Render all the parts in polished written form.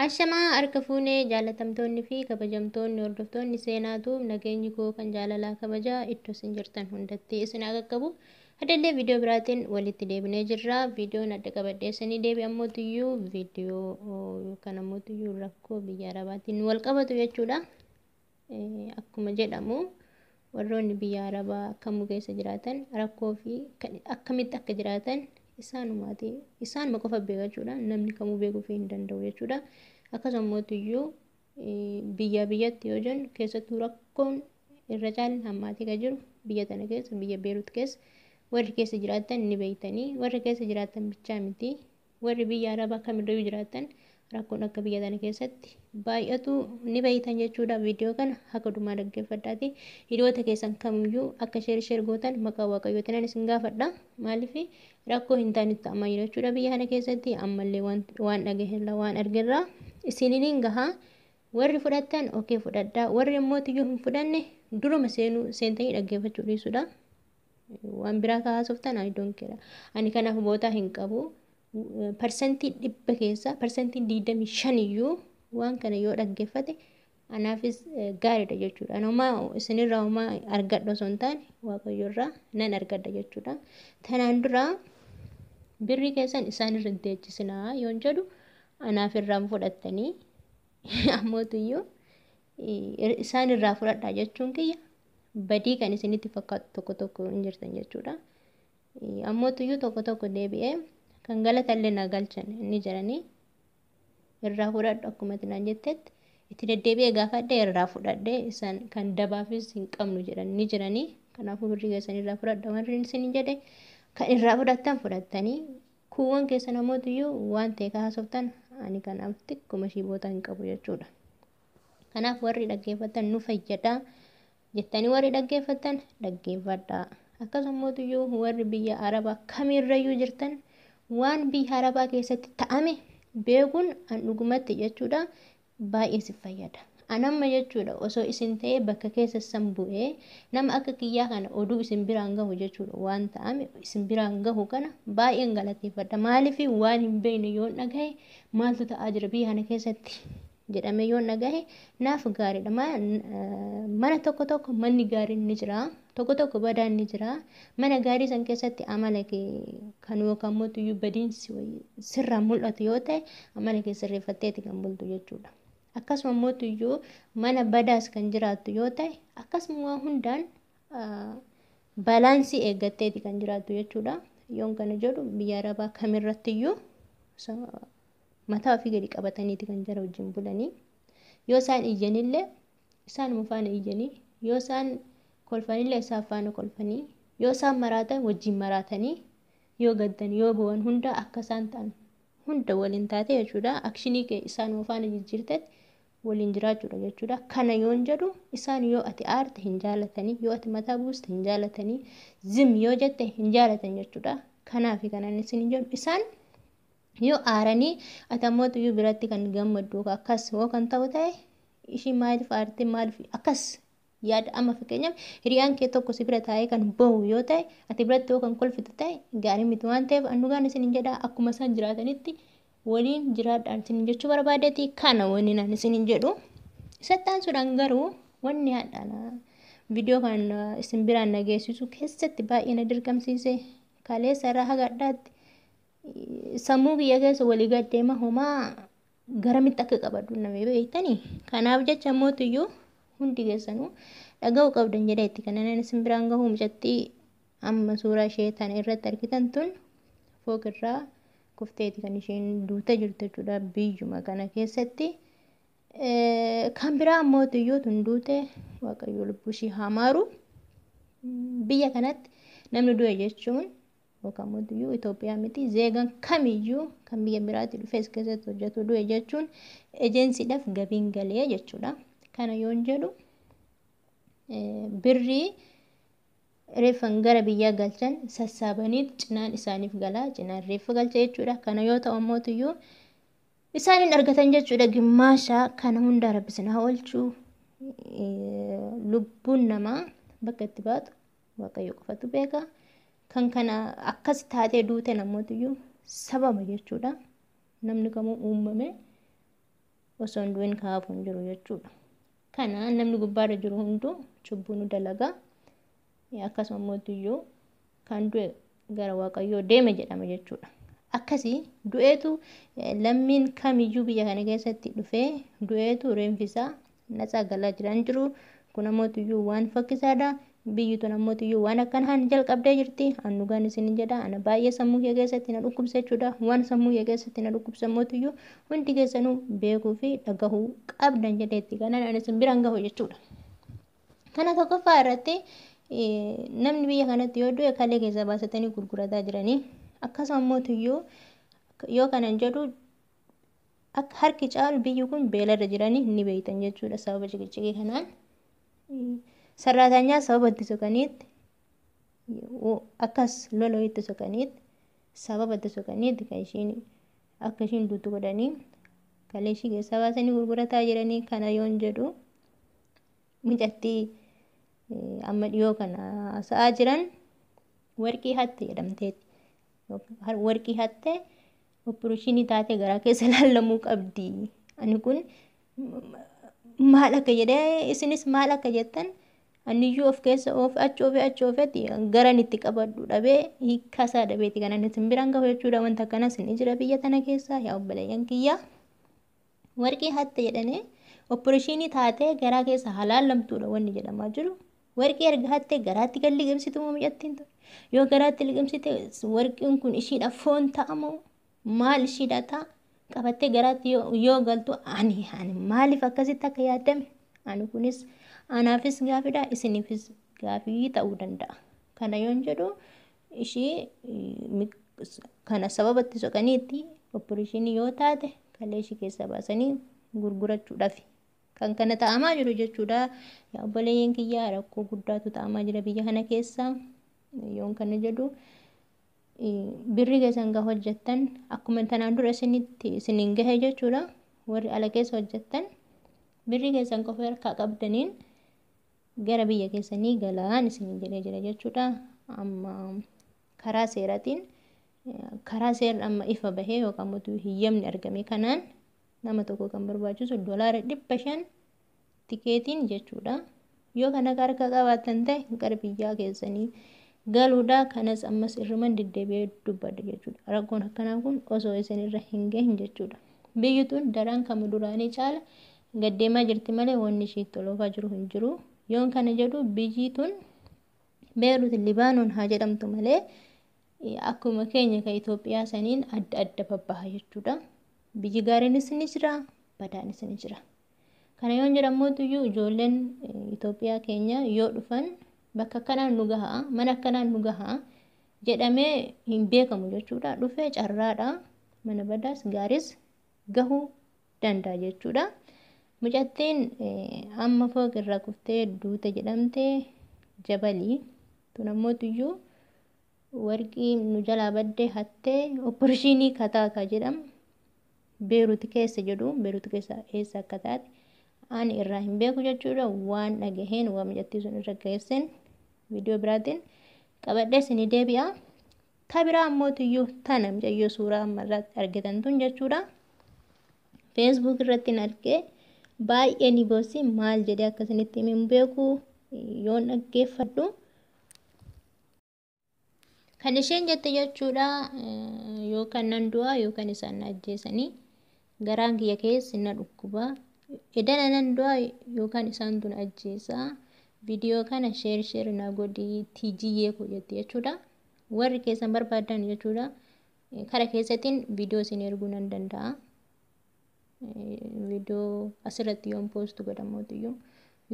Ashamaa harka fuunee jaalatamtoonni fi kabajamtoonni hordoftoonni seenaatu nageenyi koo kan jaalalaa kabajaa iddoo isin jirtan hundatti isin haa qaqqabu. Adallee viidiyoo biraatiin walitti deebinee jirra. Viidiyoon adda qabadhee isinii deebi'e ammootiyyuu viidiyoo yookaan ammootiyyuu rakkoo biyya Arabaatiin wal qabatu jechuudha. Akkuma jedhamu warroonni biyya Arabaa kamuu keessa jiraatan rakkoo fi akkamitti akka jiraatan isaanumaati isaanuma qofa beeka jechuudha. Namni kamuu beekuu hin danda'u jechuudha. Akkasuma mootiyyuu biyyaa biyyatti yoo jennu keessattuu rakkoon irra caalaan hammaatee kan jiru biyya tana keessa, biyya Beerut keessa warri keessa jiraatan ni beektanii, warri keessa jiraatan bichaa miti, warri biyya Arabaa kamirrayyuu jiraatan rakkoon akka biyya tana keessatti baay'atu ni beektan jechuudha. Viidiyoo kana haga dhumaa dhaggeeffadhaati. Hiriyoota keessan kamiyyuu akka sheer sheer gootan maqaa Waaqayyootiin isin gaafadha. Maaliif rakkoo hin taanetti amma jira jechuudha biyya kana keessatti. Ammallee waan dhagaheerra waan argerra isiniin gahaa. Warri fudhattan okee fudhadhaa, warri immoo tiyyuu hin fudhanne duruma seenuu seentanii dhaggeeffachuu dhiisudha. Waan biraa kaasoftan I don't care. Ani kanaaf bootaa hin qabu. 100% keessaa 25% iyyuu waan kana yoo dhaggeeffate anaafis gaariidha jechuudha. Ani homaa isinirraa homaa argadha osoo hin taane Waaqayyoorraa nan argadha jechuudha. Tanaan dura birrii keessan isaan irra hin teechisinaa yoon jedhu anaaf irraan fudhattanii ammootiyyuu isaan irraa fudhadhaa jechuun kiyya badii kan isinitti fakkaatu tokko tokko hin jirtan jechuudha. Ammootiyyuu tokko tokko deebi'ee kan galatallee na galchan inni jedhanii irraa fudhadhu akkuma naan jettetti itti deddeebi'ee gaafadhe irraa fudhadhe isaan kan dabaafis hin qabnu jedhan ni jiranii. Kanaafuu birrii keessan irraa fudhadha warri isin jedhe kan irraa fudhattan fudhattanii kuuwwan keessa namootiyyuu waan ta'e kaasoftan ani kanaaf xiqquma ishii boota hin qabu jechuudha. Kanaaf warri dhaggeeffatan nu fayyada jettanii warri dhaggeeffatan dhaggeeffadhaa. Akkasuma warri biyya Arabaa kamirrayyuu jirtan waan biyya Arabaa keessatti ta'ame beekuun an dhugumatti jechuudha baay'ee si fayyada. An amma jechuudha osoo isin ta'ee bakka keessa san bu'ee nama akka kiyyaa kana oduu isin biraan gahu jechuudha waan ta'ame isin biraan gahu kana baay'een galateeffadha. Maaliif waan hin beekne yoon dhagahe maaltu ta'aa jira biyya kana keessatti jedhamee yoon dhagahe naaf gaariidha. Mana tokko tokko manni gaariin ni jira, tokko tokko badaan ni jira. Mana gaarii san keessatti amala kee kan yookaan mootiyyuu badiinsi sirraa mul'atu yoo ta'e amala kee sirreeffatteeti kan bultu jechuudha. Akkasuma mootiyyuu mana badaas kan jiraattu yoo ta'e akkasuma waan hundaan balaansii eeggatteeti kan jiraattu jechuudha. Yoon kana jedhu biyya Arabaa kamirrattiyyuu mataa ofii gadi qabataniiti kan jara wajjin bulanii. Yoo isaan iyyanillee isaanuma faana iyyanii, yoo isaan kolfanillee isaan faana kolfanii, yoo isaan maraatan wajjin maraatanii, yoo gaddan yoo bo'an hunda akka isaan ta'an hunda waliin taate jechuudha. Akshinii kee isaanuma faana jijjiirtetti waliin jiraachuudha jechuudha. Kana yoon jedhu isaan yoo ati aarte hin jaalatanii, yoo ati mataa buuste hin jaalatanii, zim yoo jette hin jaalatan jechuudha. Kanaaf kanan isin jedhu isaan yoo aaranii ati ammoo iyyuu biratti kan gammaddu akkas yoo kan ta'u ta'e ishii maaliif aarte maaliif akkas yaada. Amma fakkeenyaaf hiriyaan kee tokko si bira taa'ee kan bohu yoo ta'e ati biratti yoo kan kolfitu ta'e gaarii miti waan ta'eef annugaan isin jedha akkuma isaan jiraatanitti waliin jiraadhaan isin jechuu barbaadeeti. Kana wanni naan isin jedhu isatti aansuudhaan garuu wanni haadhaan viidiyoo kan isin biraan na geessisu keessatti baay'ee na dirqamsiise kaleessa irraa haga addaatti sammuu kiyya keessa walii gaddeema homaa garamitti akka qabadhu nama beektanii. Kanaaf jecha mootiyyuu hundi keessanuu dhaga'uu qabdan jedhee itti kanan isin biraan gahu mucattii amma suuraa ishee tana irratti argitan tun fooqirraa kufteeti kan isheen duutee jirtu jechuudha biyyuma kana keessatti. Kan biraa mootiyyuu tun duute Waaqayyo lubbuu ishii haa maaru. Biyya kanatti namni du'e jechuun yookaan mootiyyuu Itoophiyaa miti zeegaan kamiyyuu kan biyya biraatti dhufes keessatti hojjetu du'e jechuun ejeensiidhaaf gabiin galee jechuudha. Kana yoon jedhu birrii reeffan gara biyyaa galchan sassaabanii cinaan isaaniif galaa cinaan reeffa galcha jechuudha. Kana yoo ta'u mootiyyuu Isaan hin argatan jechuudha gimmaasha kana hunda Rabbi isin haa oolchu. Lubbuun namaa bakka itti baatu Waaqayyo qofatu beeka. Kan kana akkas taatee duute namootiyyuu sababa jechuudha. Namni kamuu uumame osoo hin du'in kaafu hin jiru jechuudha. Kana namni gubbaarra jiru hunduu cubbuu nu dalaga. Akkasuma mootiyyuu kan du'e gara Waaqayyoo deeme jedhama jechuudha. Akkasii du'eetu lammiin kamiyyuu biyya kana keessatti dhufee du'eetu reenfisaa natsaa galaa jiran jiru. Kun ammoo waan fokkisaadha. Biyyi tun ammoo waan akkanaan jalqabdee jirti. An dhugaan isin jedha. Ana baay'ee sammuu kee keessatti na dhukkubsa jechuudha. Waan sammuu kee keessatti na dhukkubsa mootiyyuu hundi keessanuu beekuu fi dhagahuu qabdan jedheetti kanaan ani isin biraan gahu jechuudha. Kana tokkoffaa irratti namni biyya kanatti yoo du'e kalee keessa baasatanii gurgurataa jiranii. Akkasuma mootiyyuu yoo kanan jedhu akka harki caalu biyyi kun beelarra jiranii ni beektan jechuudha sababa ciqiciqii kanaan. Sarraatanyaa sababa itti soqaniitti akkas lola itti soqaniitti sababa itti soqaniitti kan ishiin akka ishiin duutu godhanii kalee ishii keessaa baasanii gurgurataa jiranii. Kana yoon jedhu mucattii amma dhiyoo kana haasa'aa jiran warqii hatte jedhamteeti. Warqii hatte opereeshinii taatee garaa keessa laallamuu qabdi. Ani kun maal akka jedhee isinis maal akka jettan aniyyuu of keessa of achi oofee achi oofeeti garan itti qabadhu dhabee hiikkaasaa dhabeeti kanan isin biraan gahu jechuudha. Wanta akkanas ni jira biyya tana keessa yaa obboleeyyan kiyya. Warqii hatte jedhanii opereeshinii taatee garaa keessa halaallamtuudha wanni jedhamaa jiru. Warqii erga hattee garaatti kan liqimsitu moo mucattiin tun? Yoo garaatti liqimsite warqiin kun ishiidha foon ta'a moo maal ishiidha ta'a? Qabattee garaatti yoo galtu ani maaliif akkasitti akka yaaddame? Ani kunis anaafis gaafidha isiniifis gaafii ta'uu danda'a. Kana yoon jedhu ishii kana sababa itti soqaniitti opereeshinii yoo taate kalee ishii keessaa baasanii gurgurachuudhaaf kan kana ta'amaa jiru jechuudha. Yaa obboleeyyan kiyyaa rakkoo guddaatu ta'amaa jira biyya kana keessa. Yoon kana jedhu birri keessan gaafa hojjettan akkuma tanaan dura isinitti isiniin gahe jechuudha. Warri ala keessa hojjettan birri keessan qofa harkaa qabdaniin gara biyya keessanii galaan isiniin jedhee jira jechuudha. Amma karaa seeraatiin karaa seerri amma ifa bahee yookaan immoo hiyyamni argame kanaan nama tokko kan barbaachisu $500 tikeetiin jechuudha. Yoo kana harka qabaattan ta'e gara biyyaa keessanii galuudha. Kanas ammas irruman deddeebi'ee dubbadha jechuudha. Rakkoon akkanaa kun osoo isinirra hin gahin jechuudha. Biyyi tun daran kan duraanii caala gaddeemaa jirti malee wanni ishii toloofaa jiru hin jiru. Yoon kana jedhu biyyi tun Beerut Libaanoon haa jedhamtu malee akkuma keenya kan Itoophiyaa saniin adda adda babbaha jechuudha. Biyyi gaariinis ni jira, badaanis ni jira. Kana yoon jedhamuutuyyuu ijoolleen Itoophiyaa keenya yoo dhufan bakka akkanaan nu gahaa, mana akkanaan nu gahaa jedhamee hin beekamu jechuudha. Dhufee carraadha. Mana badaas gaaris gahuu danda'a jechuudha. Mucattiin amma fooq irraa kuftee duute jedhamte jabalii. Tun ammootuyyuu warqii nu jalaa baddee hattee opereeshinii kataataa jedhamu. Beerut keessa jedhu Beerut keessa eessa akka taate ani irraa hin beeku jechuudha. Waan dhagaheen waan mucattii sun irra geessen viidiyoo biraatiin qabadhee isinii deebi'a. Ta biraa ammootiyyuu tana mucayyoo suuraa amma irratti argitan tun jechuudha. Facebook irratti argee baay'ee ni boossi maal jedhee akkasinitti hin beeku yoon dhaggeeffadhu. Kan isheen jette jechuudha yookaan nan du'a yookaan isaan na ajjeesanii garaan kiyya keessa na dhukkuba. Edana nan du'a yookaan isaan tun ajjeesaa. Viidiyoo kana sheer na godhii tiijiyyee koo jette jechuudha. Warri keessan barbaadan jechuudha. Kara keessattiin viidiyoo isin erguu nan danda'a. Viidiyoo asirratti yoon poost godhamuutiyyuu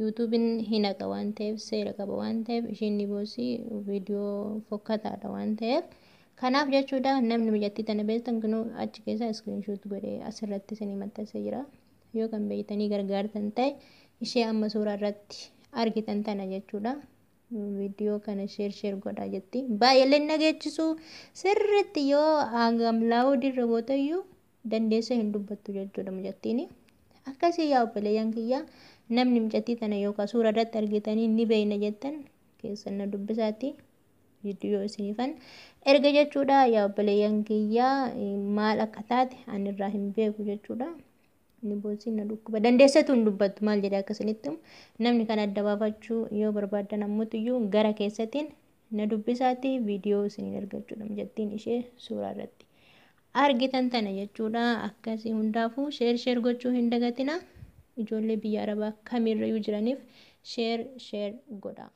yuutuubiin hin haqa waan ta'eef seera qaba waan ta'eef ishiin ni boossi viidiyoo fokkataadha waan ta'eef. Kanaaf jechuudha namni mucattii tana beektan kunuu achi keessa iskiriinshoot godhee asirratti isinii maxxansee jira. Yoo kan beektanii gargaartan ta'e ishee amma suuraa irratti argitan tana jechuudha. Viidiyoo kana sheer godhaa jetti. Baay'ee nageechisu sirriitti yoo hagam laawudii irra gootayyuu Dandeessee hin dubbattu jechuudha mucattiin. Akkasii yaa obboleeyyan kiyya, namni mucattii tana yookaan suura irratti argitanii ni beeyna jettan keessan na dubbisaati. Viidiyoo isiniifan erga jechuudha. Yaa obboleeyyan kiyya, maal akka taate ani irraa hin beeku jechuudha. Ni boosii na dhukkuba. Dandeesseetu hin dubbattu, maal jedhee akkasinitti namni kan adda baafachuu yoo barbaadan ammoo gara keessatiin na dubbisaati, viidiyoo isiniin ergachuudha mucattiin ishee suuraa irratti argitan tana jechuudha. Akkasii hundaafuu share share gochuu hin dagatina. Ijoollee biyya arabaa kamirrayyuu jiraniif share share godha.